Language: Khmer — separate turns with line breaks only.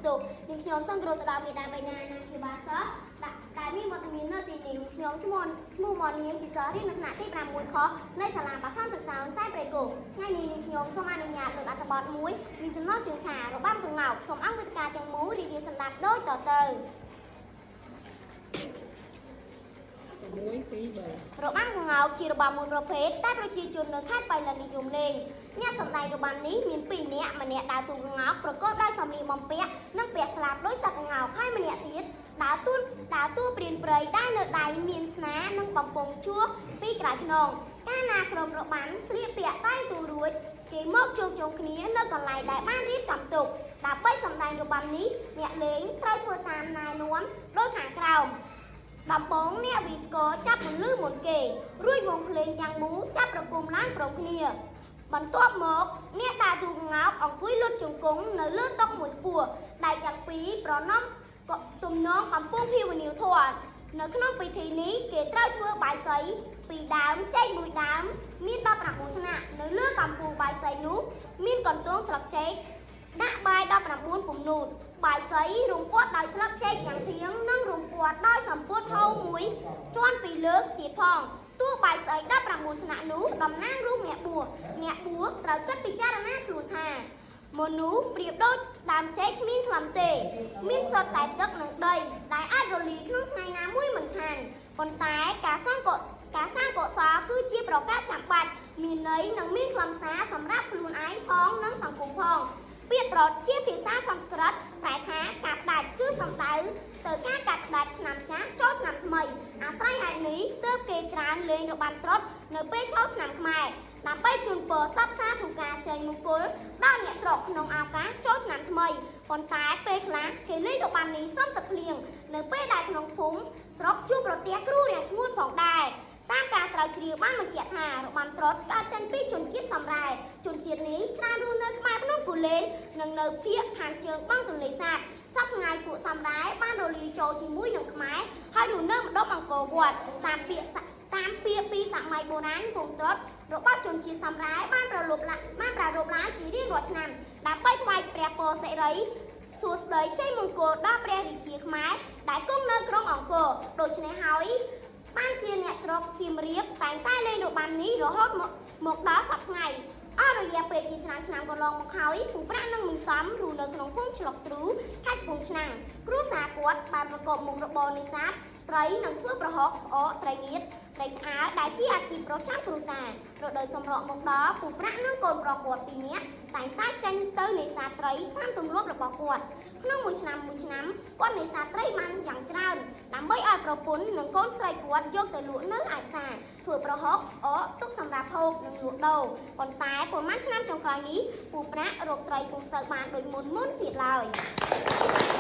ទោសនាងខ្ញុំសូមគោរពទៅដល់មេដាបៃតានិងព្យាបាលសិស្សដាក់ដែលមានវត្តមាននៅទីនេះខ្ញុំឈ្មោះឈ្មោះមនាងជាសិស្សរៀននៅថ្នាក់ទី6ខនៃសាលាបឋមសិក្សាសែនព្រៃគោថ្ងៃនេះនាងខ្ញុំសូមអនុញ្ញាតលើកអត្ថបទមួយមានចំណងជើងថារបាំក្ងោកសូមអង្គវិទ្យាទាំងមូលរីករាយសម្ដាប់ដូចតទៅ
1 2 3
របាំក្ងោកជារបាំមួយប្រភេទតែប្រជាជននៅខេត្តបៃលិននិយមលេងអ្នកសម្ដែងរបាំនេះមាន2នាក់ម្នាក់ដើរទូក្ងោកប្រកបដោយសម្លៀកបំពាក់និងពាក់ស្លាបដោយសត្វក្ងោកហើយម្នាក់ទៀតដើរទួនដើរតួព្រានព្រៃដែលនៅដៃមានស្នានិងបំពង់ជួសពីក្រោយខ្នងកាលណាក្រុមរបាំស្លៀកពាក់តែងទូរួចគេមកជួបជុំគ្នានៅកន្លែងដែលបានរៀបចំទុកដើម្បីសម្ដែងរបាំនេះអ្នកលេងត្រូវធ្វើតាមណែនាំដោយខាងក្រោម ដំបងអ្នកវីស្កចាប់ពន្លឺមុនគេ រួចវងភ្លេងយ៉ាងមូលចាប់ប្រគំឡើងប្រគ្នា បន្ទាប់មកអ្នកដើរទូងោកអង្គុយលុតជង្គង់នៅលើតុមួយខ្ពស់ដៃទាំងពីរប្រណម្យក៏ទំនងកំពុងភាវនាធម៌នៅក្នុងពិធីនេះគេត្រូវធ្វើបាយសីពីរដើមចេកមួយដើមមាន19ថ្នាក់នៅលើកំពូលបាយសីនោះមានកន្ទងស្លឹកចេកដាក់បាយ19ពំនូតបាយសីរុំព័ទ្ធដោយស្លឹកចេកយ៉ាងធៀងនិងរុំព័ទ្ធដោយសម្ពុតហូរមួយជាន់ពីលើទៀតផង តួបាយស្អី19ថ្នាក់នោះតំណាងរូបអ្នកបួសអ្នកបួសត្រូវគិតពិចារណាខ្លួនថាមនុស្សប្រៀបដូចដើមចេកគ្មានខ្លឹមទេ មានសុទ្ធតែទឹកនិងដីដែលអាចរលាយក្នុងថ្ងៃណាមួយមិនខានប៉ុន្តែការសងកុការសាងកុសលគឺជាប្រការចាំបាច់មានន័យនិងមានខ្លឹមសារសម្រាប់ខ្លួនឯងផងនិងសង្គមផងពាក្យត្រជាភាសាសំស្ក្រឹតប្រែថាការផ្ដាច់គឺសំដៅទៅការកាត់ផ្ដាច់ឆ្នាំចាស់ចូលឆ្នាំថ្មីអាស្រ័យហេតុនេះទើបគេច្រើនលេងរបាំត្រុដិនៅពេលចូលឆ្នាំខ្មែរដើម្បីជូនពរសព្វសាធុការជ័យមង្គលដល់អ្នកស្រុកក្នុងឱកាសចូលឆ្នាំថ្មីប៉ុន្តែពេលខ្លះគេលេងរបាំនេះសុំទឹកភ្លៀងនៅពេលដែលក្នុងភូមិស្រុកជួបប្រទះគ្រោះរាំងស្ងួតផងដែរតាមការស្រាវជ្រាវបានបញ្ជាក់ថារបាំត្រុដិកើតចេញពីជនជាតិសំរែជនជាតិនេះច្រើនរស់នៅក្បែរភ្នំគូលែននិងនៅភាគខាងជើងបឹងទន្លេសាបសប្តាហ៍ពួកសំរែបានរលាយចូលជាមួយនឹងខ្មែរហើយរស់នៅម្ដុំអង្គរវត្តតាមពាក្យតាមពាក្យពីសម័យបុរាណគង់ត្រុដិរបស់ជនជាតិសំរែបានប្រលប់ឡើងបានប្រារព្ធឡើងជារៀងរាល់ឆ្នាំដើម្បីថ្វាយព្រះពរសិរីសួស្តីជ័យមង្គលដល់ព្រះរាជាខ្មែរដែលគង់នៅក្រុងអង្គរដូច្នេះហើយបានជាអ្នកស្រុកសៀមរាបតែងតែលេងរបាំនេះរហូតមកមកដល់សប្តាហ៍ថ្ងៃអស់រយៈពេលជាច្រើនឆ្នាំកន្លងមកហើយពូប្រាក់និងមីងសំរស់នៅក្នុងភូមិឆ្លុកទ្រូខេត្តកំពង់ឆ្នាំងគ្រួសារគាត់បានប្រកបមុខរបរនេសាទត្រីនិងធ្វើប្រហុកផ្អកត្រីងៀតត្រីឆ្អើរដែលជាអាជីពប្រចាំគ្រួសាររដូវសម្រក់មកដល់ពូប្រាក់និងកូនប្រុសគាត់ពីរនាក់តែងតែចេញទៅនេសាទត្រីតាមទម្លាប់របស់គាត់ក្នុងមួយឆ្នាំមួយឆ្នាំគាត់នេសាទត្រីបានយ៉ាងច្រើនដើម្បីឲ្យប្រពន្ធនិងកូនស្រីគាត់យកទៅលក់នៅឯផ្សារធ្វើប្រហុកផ្អកទុកសម្រាប់ហូបនិងលក់ដូរប៉ុន្តែប៉ុន្មានឆ្នាំចុងក្រោយនេះពូប្រាក់រកត្រីពុំសូវបានដូចមុនមុនទៀតឡើយ។